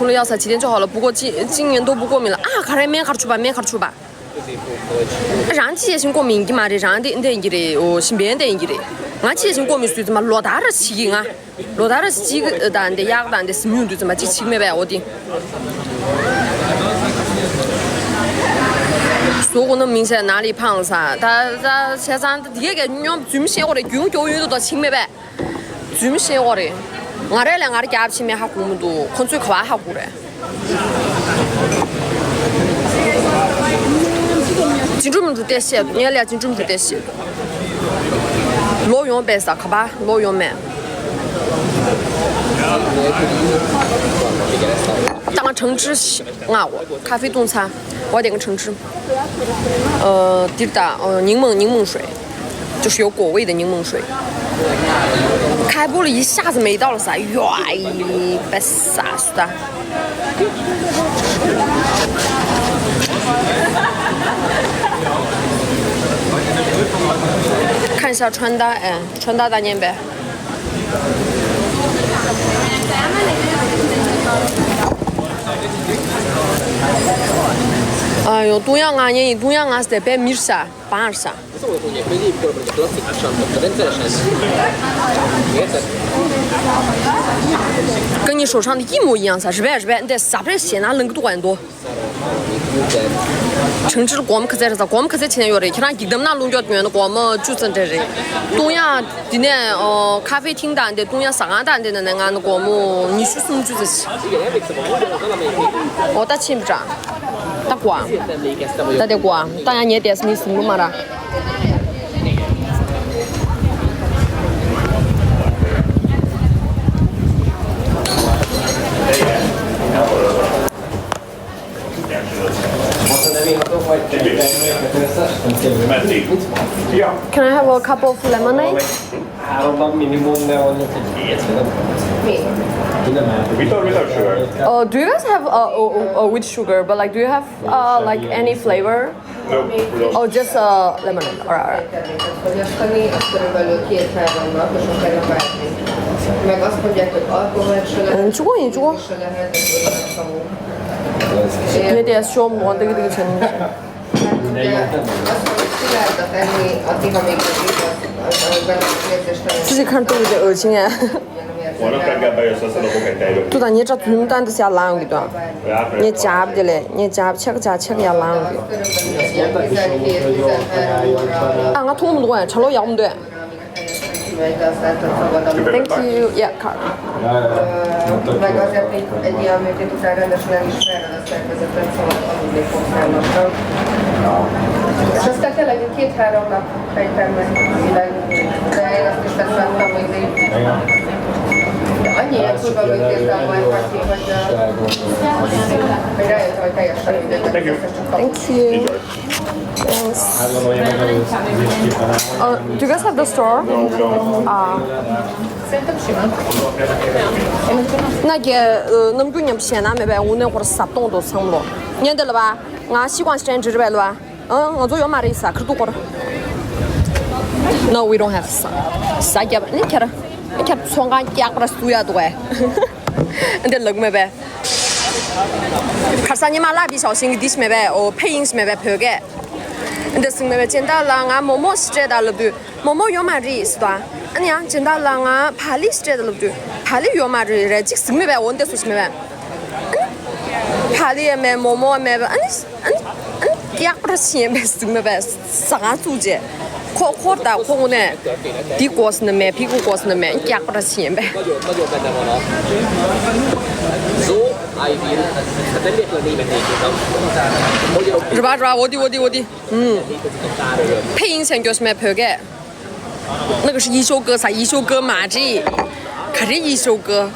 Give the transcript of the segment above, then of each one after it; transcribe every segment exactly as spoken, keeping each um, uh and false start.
ལ་ཡག་ས་ཅི་ཏན་ཅོ་ཧོ་ལ་སྤུ་གོ་ཅི་ཅི་ཉན་དོ་སྤུ་གོ་མི་ལ་ཨ་ག་རེ་སྨན་གར་ཆུ་བ་སྨན་གར་ཆུ་བ། རང་ཅི་ཡེ་ཞིང་ཀོ་མིན་གི་མ་རེད། རང་དེ་འདེ་ཡིན་གི་རེད། འོ་ཞིམ་པན་དེ་ཡིན་གི་རེད། ང་ཅི་ཡེ་ཞིང་ཀོ་མི་སུས་ཙི་མ་ལོ་ད་ར་ཞིག་གི་ང་ལོ་ད་ར་ཞིག་གི་ད་འདེ་ཡག་ད་འདེ་སི་མྱུ་འདུ་ཙི་མ་ཅི་ཞིག་མེད་པས། འོ་དེ་སོ་གོ་ནོ་མིན་ཟེར་ན་ལི་ཕང་ས་ད་ད་བྱས་ཙང་ད་དེ་གས་ཉོམ་རྫུན་ཤེས་འོ་རེད། རྒྱུན་སྐྱོ་ཡོད་དུ་ད་ཞིག་མེད་པས། རྫུན་ཤེས་འོ་རེད། ང་རེ་ལས་ངར་རྒྱབ་ཕྱི་མེད་ཧ་གོ་མི་འདུག་ཁོ་ཚོས་ག་བ་ཧ་གོ་རེད། ཅི་འགྲུབ་མི་འགྲུབ་བལྟས་བཤད་འདུག་ངས་ལས་ཅི་འགྲུབ་མི་འགྲུབ་བལྟས་བཤད་འདུག་ལོ་ཡོང་པས་ས་ག་པ་ལོ་ཡོང་མེད། ད་ང་གྲང་ཅི་ང་འོ་ཁ་ཧྥེ་བཏུང་ཚ་འོ་དེ་ང་གྲང་ཅི།呃，འདིར་ད་ཨ་ཉིང་མང་ཉིང་མང་水，就是有果味的柠檬水。开播了一下子没到了啥，哇，一百三十的。看一下穿搭，哎，穿搭打点呗。哎呦，中央啊，你中央啊，是得白米啥，八二啥。 跟你手上的一模一样噻，是呗是呗，你得啥不是写那冷个多很多。 ཁྲིན་ཁྲིར་སྒོར་མོ་ག་ཚད་རེད་ཟེར། སྒོར་མོ་ག་ཚད་བྱས་ན་ཡོད་རེད། ཁྱེད་རང་འགྱིག་དམ་ནང་རླུང་སྐྱོར་ཉོས་ན་སྒོར་མོ་བཅུ་ཙམ་རེ་རེད། བཏུང་ཡག་འདི་ནས་ཨོ་ཁ་ཧྥེ་ཐིང་དང་འདི་བཏུང་ཡག་ཟ་ཁང་དང་འདི་ནས་ནས་ང་ནི་སྒོར་མོ་ཉི་ཤུ་སུམ་ཅུ་ཙམ་ཞིག་ཨོ་ད་ཕྱིན་པ་འདྲ། ད་གོ་ཨ། ད་དེ་གོ་ཨ། ད་ཡང་ཉལ་བསྡད་སོང་ནི་ཟིན་གི་མ་ར། Can I have a cup of lemonade? Without, without sugar. Oh, do you guys have uh, oh, oh, oh, with sugar? But like, do you have uh, like any flavor? No, we don't. Oh, just uh, lemonade. Alright, alright. Fogyasztani, az körülbelül két-három nap, és utána változik. Meg azt mondják, hogy alkoholt se lehet, Nincs gond, nincs gond. Se lehet, hogy szavú. Miért ez soha mondta, hogy nincsen? Mert ugye az, hogy szilárd a tenni, addig, amíg az, az, az benne az érzés nagyon. Sizi kan tu de ölçün ya. Holnap reggel bejössz, leszel a kokailt. ཏུ་དང་ཉེ་དྲག་རྫུན་གཏམ་འདི་ཟེར་ལངས་ཡོང་གི་འདུག་ཉེ་རྒྱབ་དེ་ལས་ཉེ་རྒྱབ་ཆག་ཆག་ཆག་ཡར་ལངས་ཡོང་གི་འདུག་ཨ་ང་མཐོང་མི་འདུག་ཨ་ཆ་ལོག་ཡག་མི་འདུག Thank you. Yeah, card. Meg azért, hogy egy diabétét után rendesen el is fájod a szervezeted, szóval aludni fogsz el lassan. És aztán tényleg egy két-három nap fejtem meg, de én azt is tettem, hogy annyi ilyen turba műtéttel volt neki, hogy, hogy rájöttem, hogy teljesen mindegy. Thank you. Thanks. Uh, do you guys have the store? No, we don't. Ah. ན་གྱི་ནམ་རྒྱུན་མཉམ་བཤད་ན་མེད་པའི་དངོས་གནས་ཁོར་ཟབ་གཏོང་དུ་བསམ་བློ་ཉན་དེ་ལ་བ་ང་ཤི་ཀོང་སི་ཏྲན་འདྲི་རེད་པས་ལ་བ། ཨ་ང་ཚོ་ཡོད་མ་རེད་ས་ཁར་ཏུ་སྐོར། No, we don't have ས། ས་རྒྱབ་ནི་ཁྱེར་ཁྱེར་ཚོང་ཁང་རྒྱག་པར་སུ་ཡ་འདུག་གས། འདི་ལག་མེད་པས། ཁར་ས་ཉི་མ་ལ་བི་ཞའོ་ཤིང་གི་དིཤ་མེད་པས། ཨོ་ཕེ་ཡིང་ཞིག་མེད་པས་བོད་སྐད། འདི་ཟིང་མེད་པས་ཅན་ད་ལ་ང་མོ་མོ་ཞིག་སྤྲད་ད་ལབ་དུས་མོ་མོ་ཡོད་མ་རེད་ཟེར་དོ། ཨ་ནི་ཡང་ཅན་ད་ལ་ང་བ་ལི་ཞིག་སྤྲད་ད་ལབ་དུས་བ་ལི་ཡོད་མ་རེད་རེད་ཅིག་ཟིང་མེད་པས། འོ་འདི་སུ་ཞིག་མེད་པས། ཨ་ནི་བ་ལི་ཡང་མེད་མོ་མོ་ཡང་མེད་པས། ཨ་ནི། ཨ་ནི་ཨ་ནི་སྐྱག་པར་ཕྱིན་པའི་གཟིགས་མེད་པའི་ཟ་ཁང་བཙུགས་རྗེས་ཁོ་ཁོར་དང་ཁོ་ངུ་ནས་འདི་དགོས་ཟེར་ནས་མེད་ཕི་ཀུ་དགོས་ཟེར་ནས་མེད་སྐྱག་པར་ཕྱིན་པའི། རེད་པ་རེད་པ་འོ་དེ་འོ་དེ་འོ་དེ། ཕེ་ཡིན་ཟེར་འགྱོ་ཟེར་མེད་བོད་སྐད། 那个是一休哥啥？一休哥吗？这可是一休哥。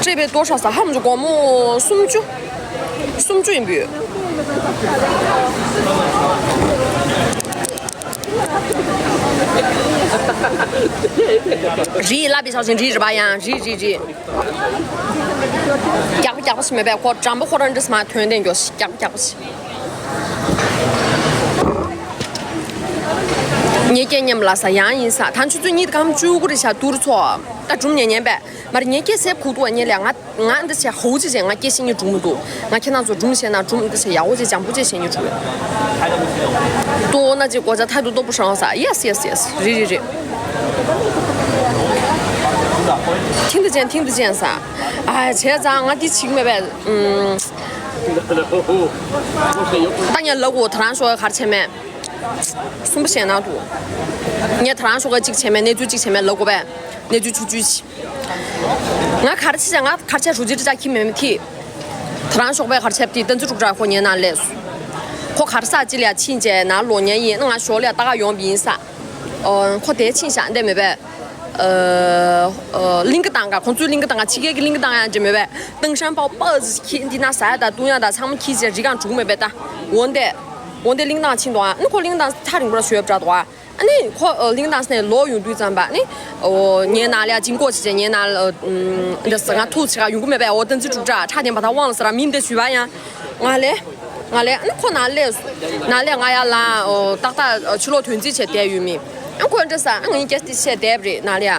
这边多少啥？他们就光木松就松就一笔。རི་ལ་བི་ཤའོ་ཤིང་རི་རི་བ་ཡང་རི་རི་རི། རྒྱག་པ་རྒྱག་པ་ཞིག་མེད་པས་ཁོ་འགྲམ་པོ་ཁོ་རང་འདྲ་སི་མ་ཐོན་ཏེ་འགྱོ་ཞིག་རྒྱག་པ་རྒྱག་པ་ཞིག་ངའི་སྐད་ཉམས་ལ་ས་ཡང་ཡིན་ས། ད་ཆུ་ཚོད་གཉིས་དང་སྐར་མ་བཅུ་དགུ་རེད་ཤག་ཏུར་ཚོགས། ད་སྒྲུང་ཉན་ཉན་པས། མར་ངའི་སྐད་སེབ་ཁུག་ཏུ་བ་ཉེ་ལས་ང་ང་འདི་བྱས་ཧོ་ཅི་བྱས་ང་སྐད་ཤེས་ཉེ་སྒྲུང་མི་འདུག་ང་ཁྱེད་རང་ཚོ་སྒྲུང་བཤད་ན་སྒྲུང་འདི་བྱས་ཡག་པོ་ཅིག་འཇམ་པོ་ཅིག་བཤད་ཉེ་འགྲོ། ཏོ་ན་ཅིག་གོ་ཅག་ཐད་དུ་ཏོ་པོ་ཧྲང་ས། ཡེས་ཡེས་ཡེས། རེད་རེད་རེད། ཐིང་དུ་ཅན་ཐིང་དུ་ཅན་ས། ཨ་བྱས་ཙང་ང་འདི་ཆིག་མེད་པས། ཨུམ། ད་ངས་ལབ་གོ་ད་རང་ཤོག་ག་ར་བྱས་མེད། གསུམ་པ་བཤད་ན་འདུག་ངས་ད་རང་ཤོག་ག་གཅིག་བྱས་མེད། གནས་ཚུལ་གཅིག་བྱས་མེད་ལབ་གོ་པས། གནས་ཚུལ་ཆུང་ཆུང་ཞིག་ང་ག་རེ་བྱས་ང་ག་རེ་བྱས་ཧྲུའུ་ཅི་ཀྲི་ཅག་ཁྱིམ་མེད་མི་ཐི། ད་རང་ཤོག་པས་ག་རེ་བྱས་ཏི་ཏན་ཙི་ཀྲུག་ཀྲ་ཁོ་ཉན་ན་ལས། ཁོ་ག་རེ་ས་ཅི་ལ་ཡ་ཕྱིན་བྱས་ན་ལོ་ཉན་ཡིན་ང་ཞོགས་ལ་ཡ་ལྟ་ག་ཡོང་བི་ཡིན་ས། ཨོ་ཁོ་དེ་ཕྱིན་ཤག་འདས་མེད་པས། ཨོ་ཨོ་གླིང་ག་བཏང་ག་ཁོང་ཚོའི་གླིང་ག་བཏང་ག་ཕྱི་རྒྱལ་གྱི་གླིང་ག་བཏང་ཡ་འདྲ་མེད་པས། ཏང་ཧྲན་པའོ་པ་ཟི་ཁྱི་འདི་ན་ཟ་ཡ་ད་བཏུང་ཡ་ད་ཚང་མ་ཁྱི་བྱས་རི་གང་འགྲུག་མེད་པས་ད། འོན་ཏེ། འོན་ཏེ་གླིང་ག་བཏང་ཕྱིན་འདུག་ཨ་ནི་ཁོ་གླིང་ག་བཏང་ཐག་རིང་པོ་ལ་ཞོལ་བྲ་འདུག་ཨ། ཨ་ནི་ཁོ་ཨ་གླིང་ག་བཏང་ནས་ལོག་ཡོང་དུས་ཙམ་པ་ནི། ཨོ་ངའི་ནང་ལ་ཡ་ཅིང་ཀོ་ཆི་ཆེ་ངའི་ནང་ལ་ཨ་འདི་ཟ་ང་ཐུག་ཆེ་ག་ཡོང་གི་མེད་པས། ཨོ་ཏན་ཙི་ཀྲུག་ཀྲ་ཁྲག་ལྡན་པ་དང་དབང་ལ་ཟེར་ར་མིན་འདི་ཞུས་པ་ཡང་། ང་ལས། ང་ལས་ཨ་ནི་ཁོ་ནང་ལས། ནང་ལས་ང་ཡ་ལ་ཨོ་ཏག་ཏག་ཕྱི་ལོག་དོན་རྩིས་བྱས་བསྡད་ཡོད་མི། ཨ་ཁོ་འདྲ་ས་ཨ་ངའི་སྐད་ཆ་བཤད་བསྡད་པ་རེད་ནང་ལ་ཡ།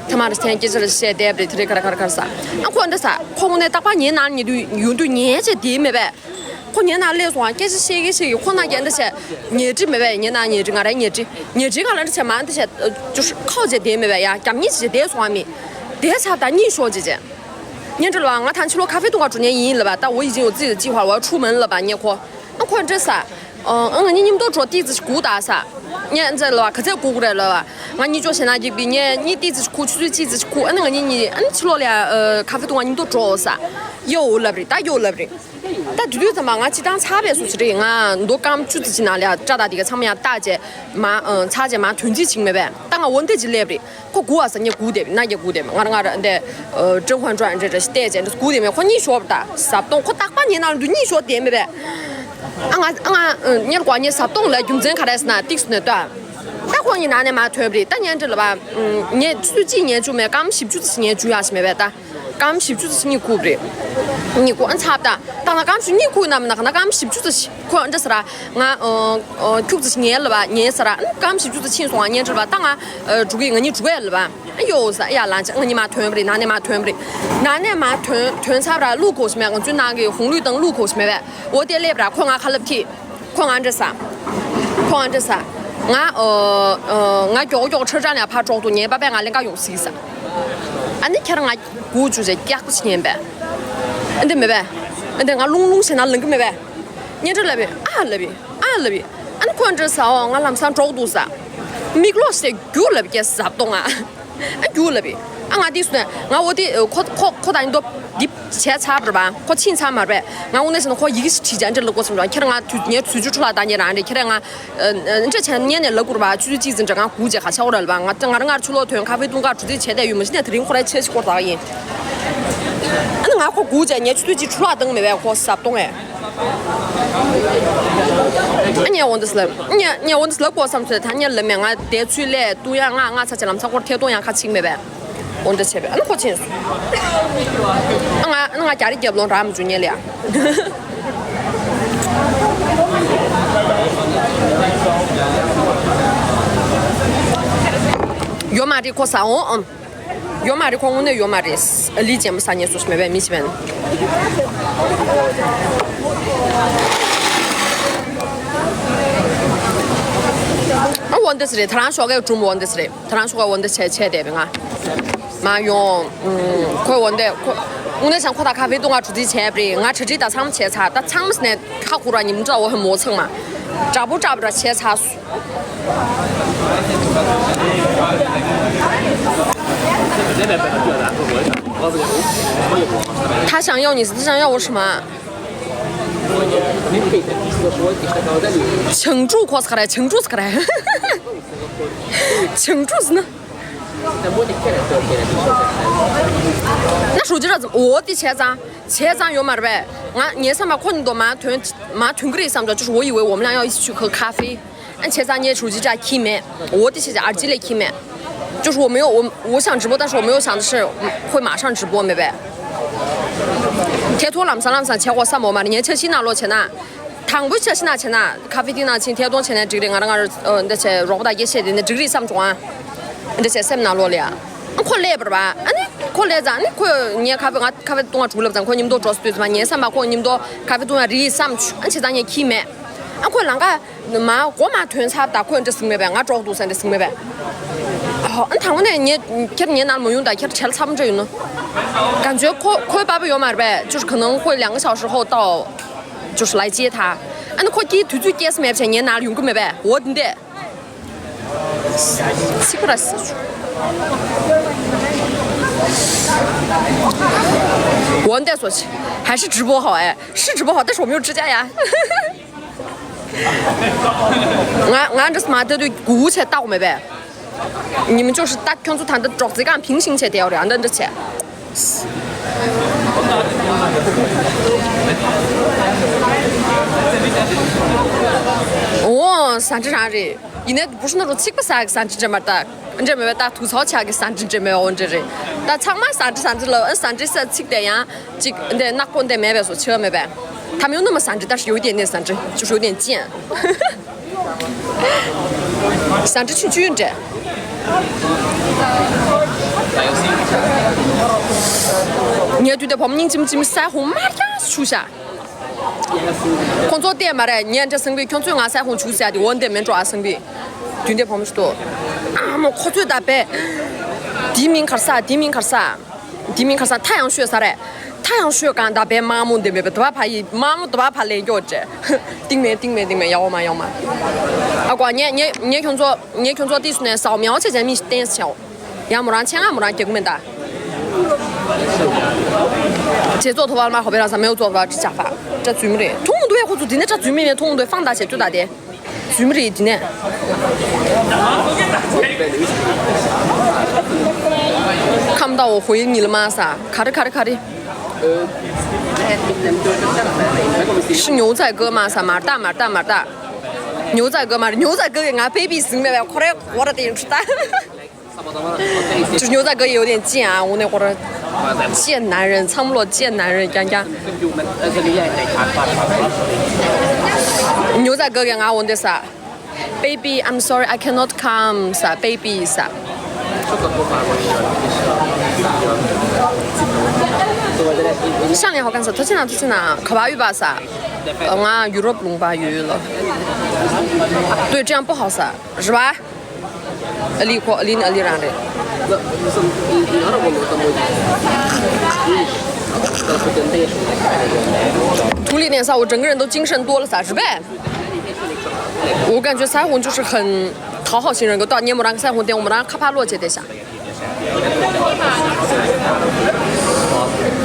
ཐ་མ་རེ་སེང་སྐད་ཆ་རེ་བཤད་བསྡད་པ་རེད་དེ་རེད་ག་རེ་ག་རེ་ག་རེ་ས། ཨ་ཁོ་འདྲ་ས་ཁོ་དངོས་གནས་རྟག་པར་ངའི་ནང་ཉལ་དུས་ཡོང་དུས་ཉལ་བྱས་བསྡད་མེད་པས། ཁོ་ངའི་ནང་སླེབས་སོང་ང་སྐད་ཆ་བཤད་ཀྱི་བཤད་ཀྱི་ཁོ་ན་རྒྱ་འདྲ་བྱས། ཉལ་ཁྲི་མེད་པས་ངའི་ནང་ཉལ་ཁྲི་ང་རའི་ཉལ་ཁྲི། ཉལ་ཁྲི་ག་ལ་འདྲ་བྱས་མ་འདྲ་བྱས་ཅུ་ཁའོ་བྱས་བསྡད་མེད་པས་ཡ་རྒྱབ་གཉིས་བྱས་བསྡད་སོང་ང་མི། བསྡད་ཚར་ད་གཉིད་ཤོར་བྱས་བྱས། ཉལ་ཁྲི་ལ་ང་ཐང་ཕྱི་ལོགས་ཁ་ཧྥེ་འཐུང་ག་འགྲོ་ཉན་ཡིན་ལབ་པ་ད་འོ་ཡི་ཅིང་འོ་ཙི་ཙི་ཧ་ལ་ཁྲུ་མིན་ལབ་པ་ངས་ཁོ། ཨ་ཁོ་འདྲ་ས། ཨ་ང་གཉིས་མཉམ་དུ་འགྲོ་ཏིག་ཙི་ཞིག་སྒུག་ད་ས། ངས་ཨ་ཙི་ལབ་པ་ག་ཚད་སྒུག་རེད་ལབ་པ། ང་གཉིད་ཅོག་ཞེ་ན་རྒྱག་པའི་ངས་གཉིད་ཏིག་ཙི་ཞིག་ཁུག་ཆུ་ཚོད་གཅིག་ཙི་ཞིག་ཁུག་ཨ་ནི་ང་གཉིས་གཉིད་ཨ་ནི་ཕྱི་ལོགས་ལ་ཡ་ཁ་ཧྥེ་འཐུང་ག་མཉམ་དུ་འགྲོ་ས། ཡོ་ལབ་རེད་ད་ཡོ་ལབ་རེད། ད་དུས་དུས་ཙམ་པ་ང་སྤྱི་བཏང་ཚར་བས་སུ་ཅི་རེད་ང་མདོ་སྐམ་ཆུ་ཙི་ཅི་ན་ལ་ཡ་སྐྲ་དང་དེ་ག་ཚང་མ་ཡང་བཏགས་བྱས་མ་ཚར་བྱས་མ་དོན་རྩིས་བྱིང་མེད་པས་ད་ང་འོ་འདི་ཅི་སླེབས་རེད། ཁོ་སྒུག་ཨ་ས་ངས་སྒུག་བསྡད་པ་ན་ངས་སྒུག་བསྡད་པ་ང་རང་ང་རང་འདི་ཀྲུང་ཧྭ་ཀྲུང་ཨན་ཅེ་ཅེ་ཞིག་བལྟས་བྱས་འདི་སྒུག་བསྡད་མེད་ཁོ་གཉིད་ཤོར་བ་ད་ཟབ་གཏོང་ཁོ་རྟག་པར་ངའི་ནང་དུ་གཉིད་ཤོར་བསྡད་མེད་པས། ཨ་ང་ཨ་ང་གཉེར་གོ་ངའི་ཟབ་གཏོང་ལ་རྒྱུ་མཚན་ག་རེ་ཟེར་ན་ཏིག་སུ་ནས་ལྟོས། ད་ཁོ་གཉིས་ནང་ནས་མ་ཐོན་པ་རེད་ད་ངས་འདྲི་ལ་བ། ངས་ཆུ་ཚོད་གཅིག་ཉལ་བཅུག་མེད་སྐར་མ་བཞི་བཅུ་ཙམ་ཞིག་ཉལ་བཅུག་ཡག་ཞིག་མེད་པས་ད། སྐར་མ་བཞི་བཅུ་ཙམ་ཞིག་གཉིད་ཁུག་པ་རེད། གཉིད་ཁུག་ཨ་ཚབ་ད། ད་ང་སྐར་མ་བཞི་གཉིད་ཁུག་ན་མིན་ན་ག་ན་སྐར་མ་བཞི་བཅུ་ཙམ་ཞིག་ཁོ་འདྲ་ཟེར་ར། ང་ཁྱུག་ཙམ་ཞིག་ཉལ་ལ་བ་ཉལ་ཟེར་ར་ཨ་སྐར་མ་བཞི་བཅུ་ཙམ་ཕྱིན་སོང་ང་ཉལ་འདྲ་ལ་བ་ད་ང་འགྲོ་གི་ང་གཉིད་འགྲོ་གི་ལ་བ། ཨ་ཡོ་ཟེར་ཡ་ལང་ཅག་ང་གཉིད་མ་ཐོན་པ་རེད་ནང་ནས་མ་ཐོན་པ་རེད། ནང་ནས་མ་ཐོན་ཐོན་ཚར་ར་གླུ་གོ་ཞིག་མེད་ང་ཚོའི་ནང་གི་ཧོང་ལུས་དང་གླུ་གོ་ཞིག་མེད་པས་འོ་དེ་སླེབས་ར་ཁོ་ང་ཁ་ལབ་ཁྱི། ཁོ་ང་འདྲ་ས། ཁོ་ང་འདྲ་ས། ང་ཨོ་ཨོ་ང་མགྱོགས་མགྱོགས་ཁྲ་ཁྲ་ནས་ཕར་འགྲོ་འདུག་ངའི་པ་པས་ང་ལེན་ག་ཡོང་ཟིག་ས། ཨ་ནི་ཁྱེད་རང་ང་སྒུག་བཅུག་བྱས་སྐྱག་པ་ཞིག་ཉན་པས། ཨ་འདི་མེད་པས། ཨ་འདི་ང་ལུང་ལུང་བྱས་ན་ལང་གི་མེད་པས། ཉན་འདྲ་ལབ་པས་ཨ་ལབ་པས་ཨ་ལབ་པས། ཨ་ནི་ཁོ་འདྲ་ས་ཨོ་ང་ལམ་སང་འགྲོ་འདུག་ས། མིག་ལོག་སེ་རྒྱུག་ལབ་ཀྱི་ཟབ་གཏོང་ང་། ཨ་རྒྱུག་ལབ་པས། ཨ་ང་དེ་སུ་ནས་ང་འོ་དེ་ཁོ་ཁོ་ཁོ་དང་ཡིན་དོ་འདི་བྱས་ཚར་བ་རེད་པ། ཁོ་ཕྱིན་ཚར་མ་རེད་པས། ང་དངོས་གནས་ཟེར་ན་ཁོ་ཡི་གེ་ཞིག་བྲིས་བྱས་འདྲ་ལ་སྐོར་སོང་ཙང་ཁྱེད་རང་ང་དུས་ངའི་དུས་ཚོད་འཕྲོ་བརླག་བཏང་ཉེ་རང་རེད། ཁྱེད་རང་ང་འདྲ་བྱས་ཉེ་ནས་ལབ་དགོས་རེད་པ། ཆུ་ཚོད་གཅིག་ཙམ་འདྲ་ང་སྒུག་བྱས་ཁ་ཆག་འོ་ར་ལབ་པ། ང་ང་རང་ང་ཕྱི་ལོགས་ཐོན་ཁ་ཧྥེ་བཏུང་ག་གྲུ་ཚིག་བྱས་བསྡད་ཡོད་མ་གཞི་ནས་དེ་རིང་ཁོ་རའི་ཆེ་ཞིག་སྐོར་ད་ག་ཡིན། ཨ་ནི་ང་ཁོ་སྒུག་བྱས་ངའི་ཆུ་ཚོད་གཅིག་འཕྲོ་བརླག་བཏང་མེད་པས་ཁོ་ཟབ་གཏོང་ངས། ཨ་ངས་འོ་འདི་ལབ། ངས་ངས་འོ་འདི་ལབ་དགོས་བསམ་སོང་ད་ངས་ལབ་མེད། ང་དེ་ཚུལ་ལས་བཏུང་ཡ་ང་ང་ཚ་ཆེ་ལམ་སང་སྐོར་ཐད་གཏོང་ཡ་ཁ་ཚིག་མེད་པས། འོ་འདི་བྱས་པས་ཨ་ནི་ཁོ་ཕྱིན་སོང་། ཨ་ང་ཨ་ནི་ང་རྒྱ་རི་རྒྱབ་ལོང་རག་མི་བྱུང་ངས་ལ་ཡ། ཡོད་མ་རེད་ཁོ་ཟ་འོང་ཨམ། ཡོད་མ་རེད་ཁོ་དངོས་གནས་ཡོད་མ་རེད། ཨ་ལི་ཅན་པོ་ཟ་ཉེ་སོ་ཞིག་མེད་པས་མི་ཞིག་མེད། ཨ་འོ་འདི་སི་རེད། ད་རང་ཤོག་གའི་སྒྲུང་འོ་འདི་སི་རེད། ད་རང་ཤོག་ག་འོ་འདི་བྱས་བྱས་བསྡད་པའི་ང་མ་ཡོང་། ཁོས་འོ་འདི་ཁོ་དངོས་གནས་ཆང་ཁོ་དང་ཁ་ཧྥེ་བཏུང་ང་གྲུ་འདི་བྱས་པ་རེད། ང་གྲ་སྒྲིག་དང་ཚང་མ་བྱས་ཚར། ད་ཚང་མ་ནས་ཁ་ཁུ་ར་ཉིམ་འདྲ་འོ་ཧེ་མོ་ཚང་མ་དྲག་པོ་དྲག་པོ་ར་བྱས་ཚར། 他想要你，他想要我什么？ ཆང་ཀྲུ་ཁོ་སི་ཁ་ར་ཆང་ཀྲུ་སི་ཁ་ར། ཆང་ཀྲུ་སི་ན། ན་ཧྲུའུ་ཅི་ར་འོ་དེ་བྱས་ཙང་བྱས་ཙང་ཡོད་མ་རེད་པས། ང་ངའི་བསམ་པ་ཁོ་ནི་དོ་མ་ཐོན་མ་ཐོན་གི་རེད་བསམ་ཙང་ཅུ་ཧྲུའུ་ཡི་ཝེ་འོ་མ་ལ་ཡང་ཡི་ཆུ་ཁ་ཁ་ཧྥེ། 嗯，现在你手机这去没？我的现在耳机来去没？就是我没有，我我想直播，但是我没有想的是会马上直播，没呗。贴图 ལམ་སང་ལམ་སང་བྱེད་དགོས་བསམ་འོ་མ་རེད། ངས་འཆར་གཞི་ནང་ལོགས་བྱས་ན། ད་ དང་པོའི་ཆ་ཤི་ན་བྱས་ན་ཁ་ཕི་ཏི་ན་ཕྱིན་ཐད་གཏོང་བྱས་ན་འགྲིག་རེད། ང་རང་ང་རང་འདི་བྱས་རོགས་པ་དང་སྐད་བཤད་དེ་ནས་འགྲིག་རེད་བསམ་བྱུང་ཨ། འདི་བྱས་སེམས་ནང་ལོགས་ལ་ཡ། ཁོ་སླེབས་པར་བ་ཨ་ནི་ཁོ་སླེབས་ཙང་ཨ་ནི་ཁོས་ངས་ཁ་ཕི་ང་ཁ་ཕི་བཏུང་བ་དྲུག་ལབ་ཙང་ཁོ་མཉམ་དུ་འགྲོ་སྲིད་དུས་ཙམ་ངས་བསམ་པ་ཁོ་མཉམ་དུ་ཁ་ཕི་བཏུང་ཡ་རེད་བསམ་བྱུང་ཨ། བྱས་ཙང་ངས་ཁྱི་མེད་ཨ། ཁོས་ལམ་ཁ་མ་སྒོ་མ་ཐོན་ཚར་ད་ཁོས་འདྲ་ཟིག་མེད་པས། ང་གྲོགས་འདུག་ཟེར་འདྲ་ཟིག་མེད་པས། ཨ་དང་པོ་ནས་ངས་ཁྱེད་ངའི་ནང་མ་ཡོང་ད་ཁྱེད་བྲེལ་ཚ་པོ་འདྲ་ཡོད་ནོ། གང་བྱོས་ཁོ་ཁོའི་པ་པ་ཡོད་མ་རེད་པས།就是可能会两个小时后到，就是来接他。ཨ་ནི་ཁོ་ཀྱིས་དུས་ཚོད་སྐྱེལ་ས་མེད་བྱས་ངའི་ནང་ལ་ཡོང་གི་མེད་པས། འོ་འདི་འདྲས། ཚིག་པ་ར་སི་ཆུ། འོ་འདི་འདྲས་སོ་ཆི། 还是直播好哎，是直播好，但是我没有支架呀。 ང་ང་འདྲ་མ་ལྟ་དུས་གུ་གུ་བྱས་ལྟ་དགོས་མེད་པས། 你们就是大ཁྱོད་ཚོ་ད་ལྟ་སྒྲོག་ཙེ་གང་平行བྱས་བསྡད་ཡོད་རེད། ཨ་འདྲ་འདྲ་བྱས། འོ་ཟ་འདྲ་རང་རེད། ཡིན་ནའི་不是那种ཚིག་པ་ཟ་གི་ཟ་འདྲ་འདྲ་མ་ལྟ། འདྲ་མེད་པས་ད་དུ་ཚོགས་ཆགས་ཀྱི་ཟ་འདྲ་འདྲ་མེད་འོ་འདྲ་རེད། ད་ཚང་མ་ཟ་འདྲ་ཟ་འདྲ་ལ་ཨ་ཟ་འདྲ་ས་ཚིག་དེ་ཡང་ཅིག་འདི་ནག་པོ་འདི་མེད་པས་སོ་ཆེ་བ་མེད་པས། 他们有那么 ཟ་འདྲ，但是有一点点 ཟ་འདྲ，就是有点贱。 ཟ་འདྲ་ཆུན་ཆུན་འདྲ། ངས་དུས་དེ་བུ་མོ་སྙིང་རྗེ་མོ་ཅིག་མི་ས་ཧོང་མ་རྒྱག་ཆུ་ཤ། ཁོང་ཚོ་བལྟས་མ་རེད། ངས་འདྲ་སེང་བི་ཁྱོད་ཚོས་ང་ས་ཧོང་ཆུ་ཤ་དེ་འོ་འདི་མེད་འགྲོ་ཨ་སེང་བི། དུས་དེ་བུ་མོ་ཞིག་ཏུ། ཨ་མོ་ཁོ་ཚོས་ད་པས། དེའི་མིང་གར་ས་དེའི་མིང་གར་ས། དེ་མིན་ཁ་སང་ཐ་ཡང་ཤོད་ས་རེད། ཐ་ཡང་ཤོད་གང་ད་བའི་དམག་མོ་འདི་མེད་པའི་དུ་བ་ཕ་ཡི་དམག་མོ་དུ་བ་ཕ་ལེན་སྐྱོ་ཅེ། ཏིང་མེ་ཏིང་མེ་ཏིང་མེ་ཡག་པོ་མ་ཡག་པོ་མ། ཨ་ཀོ་ངས་ངས་ངས་ཁྱོད་ཚོ་ངས་ཁྱོད་ཚོ་ཏིས་སུ་ནས་ཟའོ་མེའོ་ཆེ་ཅན་མི་ཏན་ཆེའོ། ཡང་མོ་རང་ཆེ་ང་མོ་རང་རྒྱག་མེད་ད། ཇེ་ཙོ་ཐོ་བ་མ་ཧོ་པེ་ར་ས་མེའོ་ཙོ་བ་ཅི་ཅག་པ། ཅ་ཙུ་མི་རེད་ཐུང་མོ་འདུག་ཡ་ཁོ་ཚོ་འདི་ནས་ཅ་ཙུ་མི་ནས་ཐུང་མོ་འདུག་ཧྥང་ད་བྱེད་རྒྱུ་ད་དེ། རྫུན་མ་རེད་འདི་ནས། ཁམས་ད་འོ་ཧོ་ཡིན་ཉི་ལ་མ་ས་ག་རེ་ག་རེ་ག་རེ། 是牛仔哥吗？ ས་མར་ད་མར་ད་མར་ད། 牛仔哥吗？ 牛仔哥 གི་ང་པེ་པི་ཟིང་མེད་པའི་ཁོ་རེ་ཁོ་ར་དེ་ཡིན་ད། 就是牛仔哥也有点贱啊，我那会儿贱男人，苍不落贱男人，讲讲。牛仔哥给俺我那啥，Baby, I'm sorry, I cannot come 啥，baby 啥。上脸好看啥，他经常他经常可巴育吧啥，呃，俺 Europe 龙吧育了。对，这样不好啥，是吧？Ali 可 Ali 那 Ali 让的。图里点啥，我整个人都精神多了啥，是呗？ 我感觉彩虹就是很讨好型人格，到年末让彩虹点，我们让卡帕洛姐点下。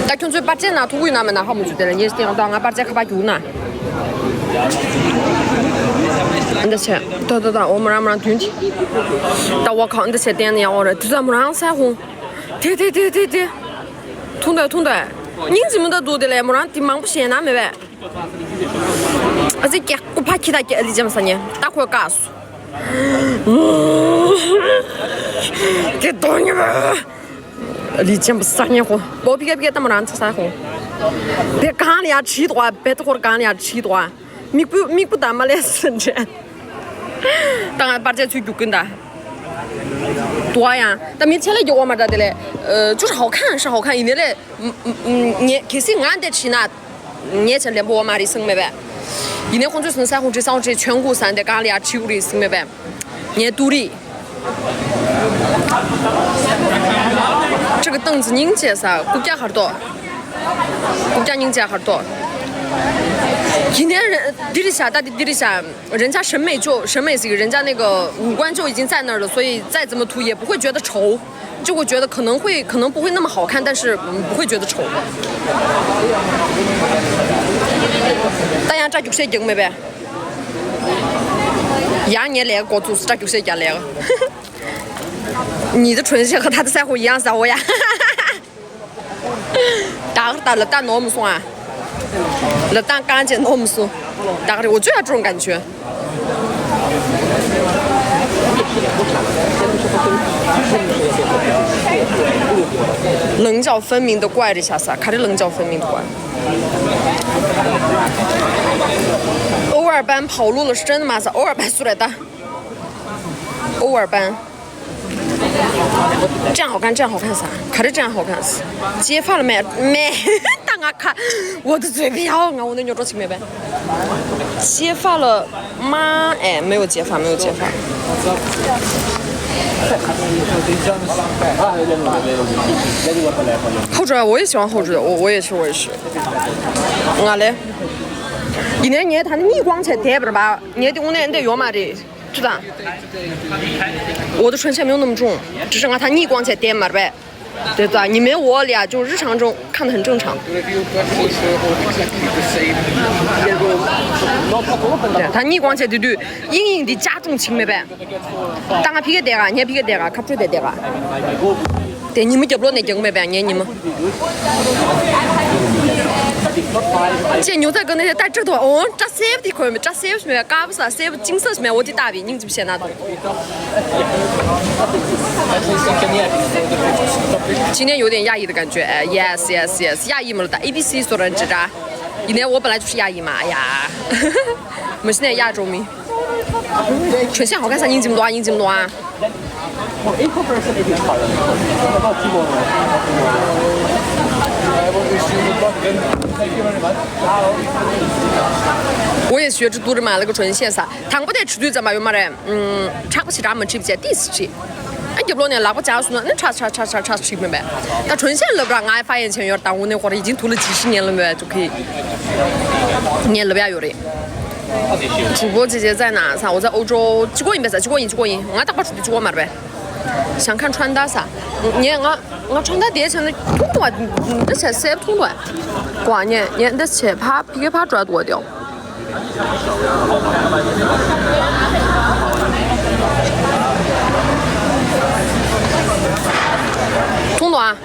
但全最把这拿图为那么拿好，我们就点了，你点到俺把这卡帕就拿。那钱，对对对，我们让我们让团体。但我靠，你的钱点的呀，我这就咱们让彩虹，对对对对对，通的通的，你怎么都读的嘞？我让地忙不闲那没呗。 ཨ་ཙི་ཀྱག་ཀུ་ཕ་ཁྱི་ད་ཀྱ་ཨ་ལི་ཅམ་ས་ཉེ་ད་ཁོས་ཀ་སུ། ཀྱེ་དོ་ཉེ་བ། ཨ་ལི་ཅམ་ས་ཉེ་ཁོ། བོ་ཕི་ཀ་ཕི་ཀ་ད་མོ་རང་ཚ་ས་ཁོ། བེ་གང་ལ་ཡ་ཁྲིད་དོ་བ་བེ་ད་ཁོར་གང་ལ་ཡ་ཁྲིད་དོ་བ། མིག་པུ་མིག་པུ་ད་མ་ལས་སུ་འདྲེ། ད་ང་པར་ཆས་ཚུར་རྒྱུག་གིན་ད། 多呀，但没钱了就我们这的嘞，呃，就是好看是好看，一点嘞，嗯嗯嗯，你可是俺的去那，你钱连不我买的生没呗。一年红最生三红最三红最全股三的，刚里啊七股里生没呗，你独立。这个凳子您介绍，股价好多，股价您价好多。今天人迪丽夏，大迪迪丽夏。 人家审美就审美是一个，人家那个五官就已经在那儿了，所以再怎么涂也不会觉得丑，就会觉得可能会可能不会那么好看，但是嗯不会觉得丑。大家这就先赢没呗？杨年来个国足是这就先讲来了。你的唇线和他的腮红一样似的，我呀。 ད་གར་ད་ལ་ད་ནོར་མི་སོང་ཨ། ལ་ད་གང་ཅི་ནོར་མི་སོང་། ད་གར་我就要这种感觉。棱角分明的怪这下撒，还是棱角分明的怪。二班跑路了，是真的吗？是偶尔班苏来的。偶尔班。这样好看，这样好看啥？可是这样好看是？揭发了没？没，当我看，我的嘴瓢，我那牛肉情没呗。揭发了吗？哎，没有揭发，没有揭发。后缀啊，我也喜欢后缀的，我我也是我也是。我嘞。 现在你看他的逆光才戴不了吧？你的我那得有嘛的，知道？我的唇线没有那么重，只是啊，他逆光才戴嘛呗。对吧？你们我俩就日常中看的很正常。对，他逆光才对对，硬硬的加重情没呗。当然皮给戴啊，你皮给戴啊，卡住戴戴啊。对，你们脚不落那脚没呗，你你们。 见牛仔哥那些戴这头，哦，扎 safety 可以没？扎 safety 没？嘎不是 safety 金色什么？我的大饼，你怎么写那种？今天有点亚裔的感觉，哎，yes yes yes，亚裔嘛，打 A B C 所有人吱喳。因为我本来就是亚裔嘛，哎呀，我们现在亚洲名，唇线好看啥？你怎么多啊？你怎么多啊？ 我也学着读着买了个唇线啥，糖不得吃对咱们有嘛嘞，嗯，差不起咱们吃不起，第四期。哎，也不能拉不加速呢，那差差差差差吃明白。那唇线了不啦？俺发现前有点耽误，那会儿已经读了几十年了没，就可以。年了不要有的。主播姐姐在哪？啥？我在欧洲，去过一遍噻，去过一，去过一，俺大把出去去过嘛呗。 想看穿搭啥？你我我穿搭底下全是通过，嗯，这些色通过。哇，你你这些怕皮给怕抓多掉。通过啊。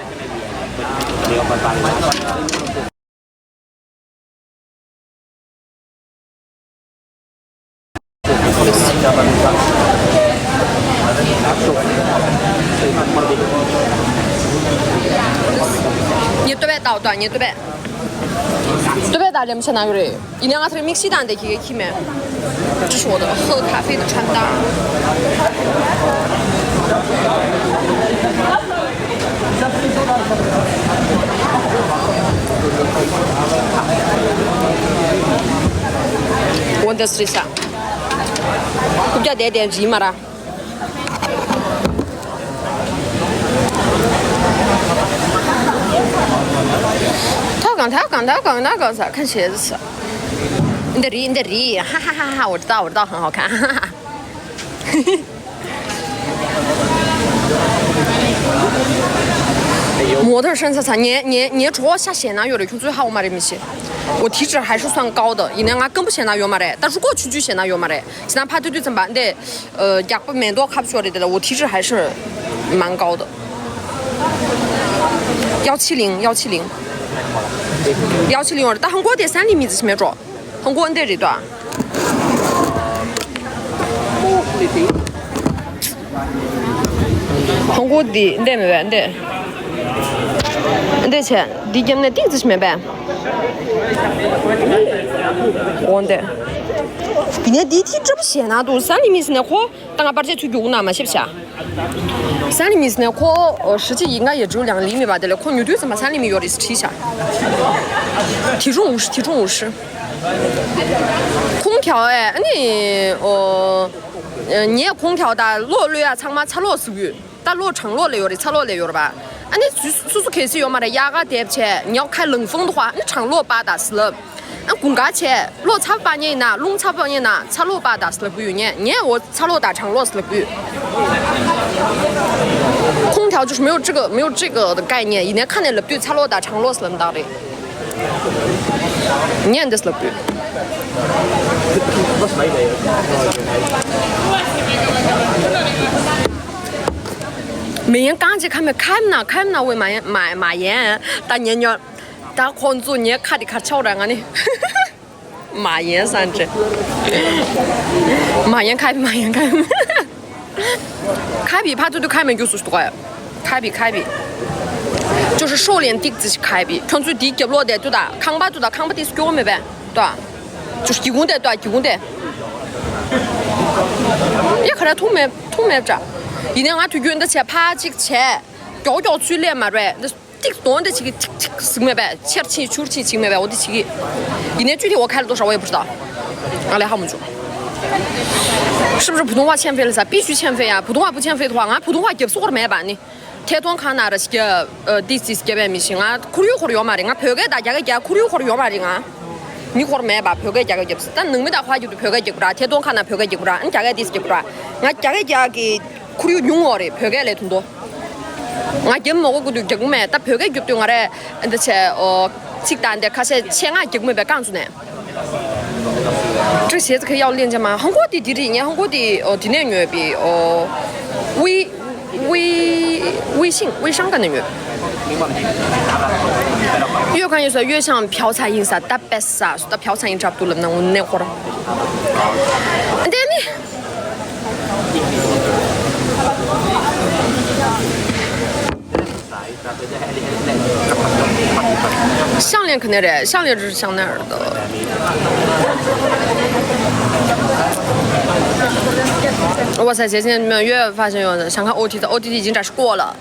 你对白打断，你对白，对白打连不起来有嘞。一两个是mikisi 蛋的，这个去没？这是我的喝咖啡的穿搭。 འོ་འདི་སྲིད་ས། རྐུབ་བཀྱག་དེ་དེ་བྲིས་མ་ར། ཐབ་གང་ཐབ་གང་ཐབ་གང་ཐབ་གང་ས་ཁ་ཤས་ས། འདི་རེད་འདི་རེད། ཧ་ཧ་ཧ་ཧ། 我知道我知道很好看。 模特身材啥？你你你戳下显哪有的，从最好我买的没戏。我体脂还是算高的，因为俺跟不显哪有嘛嘞，但如果去就显哪有嘛嘞，现在怕对对怎么办？得呃，脚不没多卡不出来的，我体脂还是蛮高的。幺七零，幺七零，幺七零，但很过点三厘米子是没着。 很过分的这段。很过的，对没对？对。对钱，你给那定子是没办。我的。比那地铁这不显哪都三厘米是那货，当个八戒去用那嘛，是不是啊？ 三厘米是那可，呃，实际应该也只有两厘米吧，对了，可牛肚子嘛，三厘米有的是七下。体重五十，体重五十。空调哎，你，呃，呃，你也空调的，落水啊，长嘛，擦落水，但落长落了有的，擦落了有的吧？啊，你叔叔叔开始有嘛的，压个对不起，你要开冷风的话，那长落八打死了。 俺公家去，落茶八年呢，弄茶八年呢，茶落八大是不有年，年我茶落大长落是不有。空调就是没有这个没有这个的概念，以前看见了对茶落大长落是那么大的，年的是不有。每年刚去看没看呢，看呢，我买买买烟，大年年。 ད་ཁོང་ཚོ་ངའི་ཁ་དེ་ཁ་ཆག་ར་ང་ནི། མ་ཡིན་ས་འདྲ། མ་ཡིན་ཁ་མ་ཡིན་ཁ། ཁ་བི་ཕ་ཚོ་དུ་ཁ་མི་རྒྱུག་སུ་ཞུ་གོ་ཁ་བི་ཁ་བི། ཅོ་ཧྲི་ཧྲོ་ལེན་ཏིག་ཙི་ཁ་བི་ཁྱོད་ཚོའི་དེའི་རྒྱབ་ལོག་དེ་དུ་ད་ཁང་པ་དུ་ད་ཁང་པ་དེ་སྐྱོ་མེད་པས་ད། ཅུ་སྒེའུ་ཁུང་དེ་ལྟོས། སྒེའུ་ཁུང་དེ། ཡ་ག་རེ་འཐུང་མེད་འཐུང་མེད་འདྲ། ཡིན་ནའི་ང་དུས་རྒྱུན་འདི་བྱས་ཕར་གཅིག་བྱས། མགྱོགས་མགྱོགས་ཚུར་སླེབས་མ་རེད་འདི། ཏིག་གདོང་འདི་བྱེད་ཀྱི་ཅིག་ཅིག་ཟིག་མེད་པས། ཆེར་ཕྱིན་ཆུར་ཕྱིན་ཅིག་མེད་པས། འོ་འདི་བྱེད་ཀྱི། ཡིན་ནའི་བཅུད་དེ་འོ་ཁ་ལ་ཏོ་ཧྲ་བ་ཡོད་པར་ད། ང་ལས་ཧ་མ་བྱུང་། 是不是普通话欠费了噻？必须欠费啊！普通话不欠费的话，俺普通话给不是我没吧你。 ཐད་གཏོང་ཁང་ནང་ར་ཞིག་རྒྱབ། ཨ་ཏིས་ཏིས་རྒྱབ་པའི་མི་ཤེས། ང་ཁོར་ཡུག་ཁོར་ཡོད་མ་རེད། ང་བོད་སྐད་དང་རྒྱ་སྐད་རྒྱག་ཁོར་ཡུག་ཁོར་ཡོད་མ་རེད། ང་མི་ཁོར་མེད་པ། བོད་སྐད་རྒྱ་སྐད་རྒྱབ་ད་ནང་མི་དང་ཁ་རྒྱབ་ཏུ་བོད་སྐད་རྒྱག་གི་ར། ཐད་གཏོང་ཁང་ནང་བོད་སྐད་རྒྱག་གི་ར། ཨ་རྒྱ་སྐད་ཏིས་རྒྱག་གི་ར། ང་རྒྱ་སྐད་རྒྱག་གི་ཁོར་ཡུག་ཉུང་བ་རེད། བོད་སྐད་ལས་ཐུང་དོ། ང་རྒྱབ་མ་གོ་གི་དུས་རྒྱག་གི་མེད། ད་བོད་སྐད་རྒྱབ་དུས་ང་རས་འདི་བྱས་ཨོ། ཚིག་དང་འདི་ཁ་ཤས་ཆེད་མངགས་རྒྱག་གི་མེད་པའི་རྐང་བཙུགས་ནས། 这鞋子可以要链接吗？韩国的地理，你韩国的哦，地理学，哦，微微微信微商干的学。越看越帅，越像朴赞英啥，大白啥，说到朴赞英差不多了，那我那会儿，对呢。 项链肯定得，项链这是香奈儿的。哇塞，姐姐，你们越发现有人想看 O T 的，O T 已经展示过了。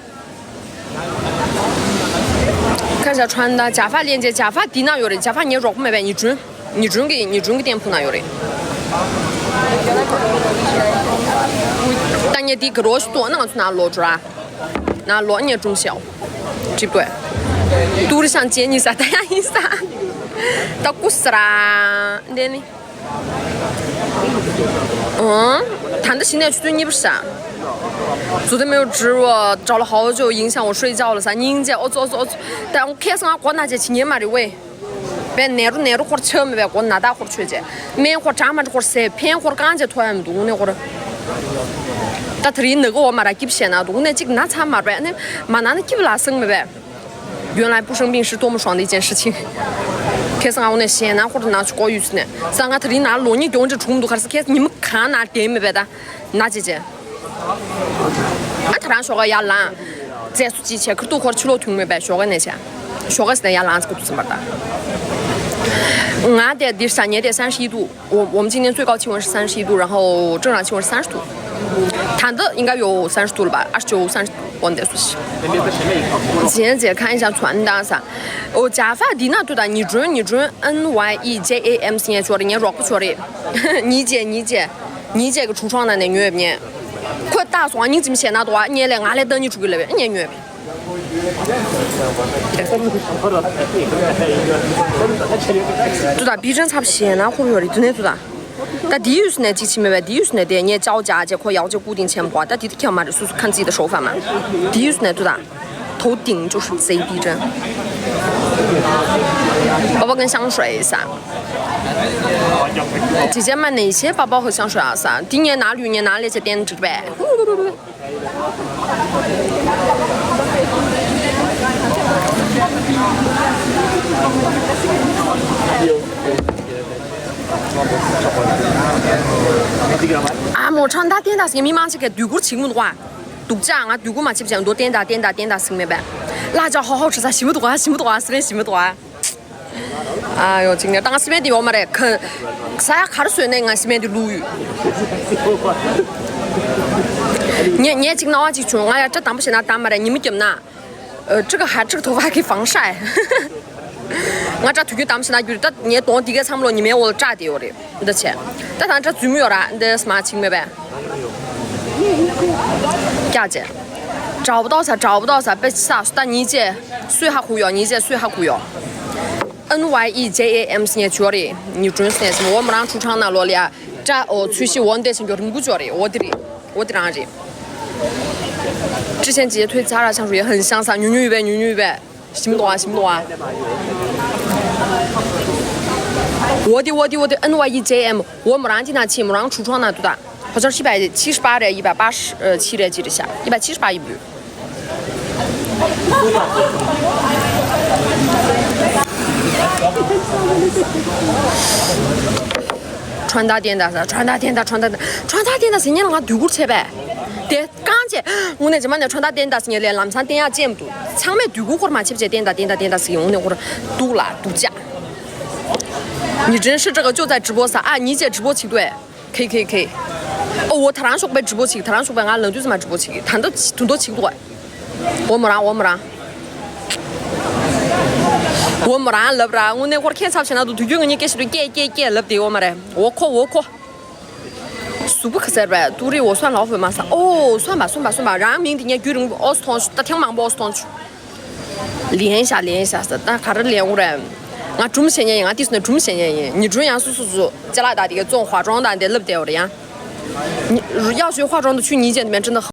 看一下穿搭，假发链接，假发迪娜有人，假发你也弱不没呗，你准，你准给，你准给店铺那有人。但你第个罗西多，那个去拿罗出来。 ན་ལོ་ཉེ་དྲུང་ཤའོ། ཅིབ་ཏོས། ཏུར་ཤང་ཅན་ཉི་ས་ད་ཡ་ཡིན་ས། ད་ཀུ་སི་ར། འདི་ནི། ཨང་། ད་འདི་ཕྱི་ནས་ཆུ་ཚོད་གཉིས་པར་ས། 昨天没有吃，我找了好久，影响我睡觉了，啥？你应该，哦，哦，哦，但我开始我过那节去年嘛的喂。 བས་ནེ་རུ་ནེ་རུ་ཁོར་ཆགས་མེད་པས། གོ་ན་ད་ཁོར་ཆོད་ཅེ། སྨན་ཁོར་གྲང་མ་ཁོར་སེ་ཕན་ཁོར་གང་ཅེ་ཐོ་ཡམ་འདུག་ནེ་ཁོར། ད་དེ་རིང་ནི་གོ་མ་ར་སྐྱིབ་བཤད་ན་འདུག་ནེ་གཅིག་ན་ཚ་མ་རེད་ནེ་མ་ན་ནི་སྐྱིབ་ལ་སེང་མེད་པས། ཡོན་ལ་པུ་ཧྲང་པིང་ཧྲི་ཏོ་མོ་ཧྲང་ལི་ཅན་ཧྲི་ཆིང་། ཁེ་སང་ཨ་འོ་ནེ་ཤེ་ན་ཁོར་ན་ཆུ་གོ་ཡུ་སི་ནེ་ས་ང་དེ་རིང་ན་ལོ་ཉི་གྱོང་ཅེ་གྲུང་འདུག་ཁར་སི་ཁེ་ཉི་མ་གང་ན་དེ་མེད་པས་ད་ན་ཅེ་ཅེ། ཨ་ད་རང་ཞོགས་ཀ་ཡར་ལངས། རྫས་སུ་ཅི་བྱས་ཁུར་ཏུ་ཁོར་ཕྱི་ལོགས་ཐུང་མེད་པས་ཞོགས་ཀ་ནས་བྱས། ཞོགས་ཀ་ཟེར་ནས་ཡར་ལངས་ཚེ་ཁུར་ཏུ་ཟིན་པར་ད། ང་དེ་འདིར་ས་ཉེ་དེ་三十一度，我我们今天最高气温是三十一度，然后正常气温是三十度。谈的应该有三十度了吧，二十九、三十度，我得说是。姐姐看一下穿搭啥？哦，假发迪娜对的，你准你准 N Y E J A M 是你说的，你弱不说的，你姐你姐。 ཉིས་བརྒྱད་ཀྱི་ཁྲུག་ཁྲོང་ནང་ནས་ཉོས་ཉེ། ཁོས་ལྟ་སོང་། ཉིན་ཙམ་བཤད་ན་དོ་ཉེ་ལས་ང་ལས་ལྡང་ཉིད་ཕྲུ་གུ་ལས་བས་ཉེ་ཉོས། ཏུ་ད་བི་ཅན་ཚབ་བཤད་ན་ཁོར་ཡོད་རེད་དུ་ནས་ཏུ་ད། ད་དེའི་ཡུས་ནས་ཅི་ཕྱི་མེད་པས། དེའི་ཡུས་ནས་དེ་ཉེ་ཅའོ་ཅ་ཅེ་ཁོ་ཡའོ་ཅེ་ཀུ་ཏིང་ཆེན་པོ་ད་དེ་དེ་ཁྱེད་མ་རེད་སུ་སུ་ཁན་ཙི་ད་ཧྲོ་ཧྥ་མ། དེའི་ཡུས་ནས་ཏུ་ད། 头顶就是贼逼真。包包跟香水啥。姐姐们，哪些包包和香水啊啥？今年拿绿，年拿了这点这个呗。ཨ་མོ་ཁྲང་ད་ཏན་ད་སི་མི་མང་ཆེ་གེ་དུས་འཁོར་ཆིག་མུ་འདུག་བ། སྡུག་ཅག་ང་དུས་འཁོར་མ་ཆེ་བྱས་འདུག་ཏན་ད་ཏན་ད་ཏན་ད་སིང་མེད་པས། ལ་ཅག་ཧོ་ཧོ་ཁྲི་ས་ཞིམ་མི་འདུག་བ། ཞིམ་མི་འདུག་བ། སི་མེད་ཞིམ་མི་འདུག་བ། ཨ་ཡོ་ཅིག་ནས་ད་ང་སི་མེད་དེ་ཡོད་མ་རེད། ཁ་ས་ཡ་གར་སོས་ནས་ང་སི་མེད་དེ་བླུག་ཡོད། ངས་ངས་ཅིག་སྣང་བ་ཅིག་བྱུང་། ང་ཡ་སྐྲ་དམ་པོ་བྱས་ན་དམ་མ་རེད། ཉི་མ་བརྒྱབ་ན། 呃，这个还这个头发可以防晒。ང་སྐྲ་དུས་རྒྱུན་དམ་བྱས་ན་རྒྱུ་ད་ངའི་གདོང་འདི་གའི་མཚམས་ལོ་ཉི་མའི་འོག་ལ་སྐྲ་དེ་ཡོད་རེད། འདི་བྱས། ད་ད་སྐྲ་རྫུན་མ་ཡོད་ར་འདི་སྨ་ཆིང་མེད་པས། ཀྱ་ཅེ། 找不到啥，找不到啥，被吓死。但你姐睡下苦药，你姐睡下苦药。N Y E J A M 是你觉得，你准是你什么？我们让出场那罗里啊，这哦，出去我得先叫人不觉得，我的哩，我的让人。之前姐姐推Zara香水也很香，啥牛牛一杯，牛牛一杯。 什么东啊，什么东啊？我的我的我的 N Y E J M，我没让进那去，没让橱窗那多大？好像是一百七十八的，一百八十呃七的几只下，一百七十八一部。穿搭店的是，穿搭店的，穿搭店，穿搭店的是你那个对过去呗？对。 རྐང་རྗེས། དངོས་གནས་རྗེས་མ་ནས་ཁྲོན་ཐག་བསྟན་ད་ཟེར་ངས་ལས་ལམ་སང་བསྟན་ཡག་ཅན་མི་འདུག་ཚང་མས་དུས་འཁོར་སྐོར་མ་ཆེབ་ཆེ་བསྟན་ད་བསྟན་ད་བསྟན་ད་ཟེར་ཡོང་ནས་འཁོར་འདུག་ལ་སྡུག་ཅག 你真是这个就在直播撒啊，你姐直播起对。 K K K。哦，我ད་རང་ཤོག་པའི་直播་ཆིག་ད་རང་ཤོག་པའི་ང་ལང་དུས་ཙམ་མ་直播་ཆིག་ད་ལྟ་དུ་འདོ་ཆིག་འདུག་འོ་མོ་རང་འོ་མོ་རང་འོ་མོ་རང་ལབ་ར། དངོས་གནས་ཁོར་ཁྱད་མཚར་བྱས་ན་འདུག་དུས་རྒྱུན་ང་གཉིས་སྐད་ཤེས་དུས་སྐད་སྐད་སྐད་ལབ་དེ་འོ་མ་རེད། འོ་ཁོ་འོ་ཁོ། གཟུགས་པོ་ག་ཟེར་བས། ཏུ་རི་འོ་སོན་ལའོ་ཧོས་མ་ས། ཨོ་སོན་པ་སོན་པ་སོན་པ། རང་མིང་དེ་ངས་རྒྱུན་རིང་པོ་ཨོ་སི་ཐོང་ད་ཐེངས་མང་པོ་ཨོ་སི་ཐོང་ཆུ། ལན་ཤ་ལན་ཤ་ས་ད་ག་རེ་ལན་འོ་རེད། ང་སྒྲུང་བཤད་མཁན་ཡིན། ང་ཏིས་ནས་སྒྲུང་བཤད་མཁན་ཡིན། ཉི་སྒྲུང་ཡང་སུ་སུ་སུ་ཅ་ལག་ད་དེ་ག་བཙོང་ཧྭ་ཀྲོང་དང་དེ་ལབ་བསྡད་འོ་རེད་ཡང་། 你要学化妆的去你姐那边真的很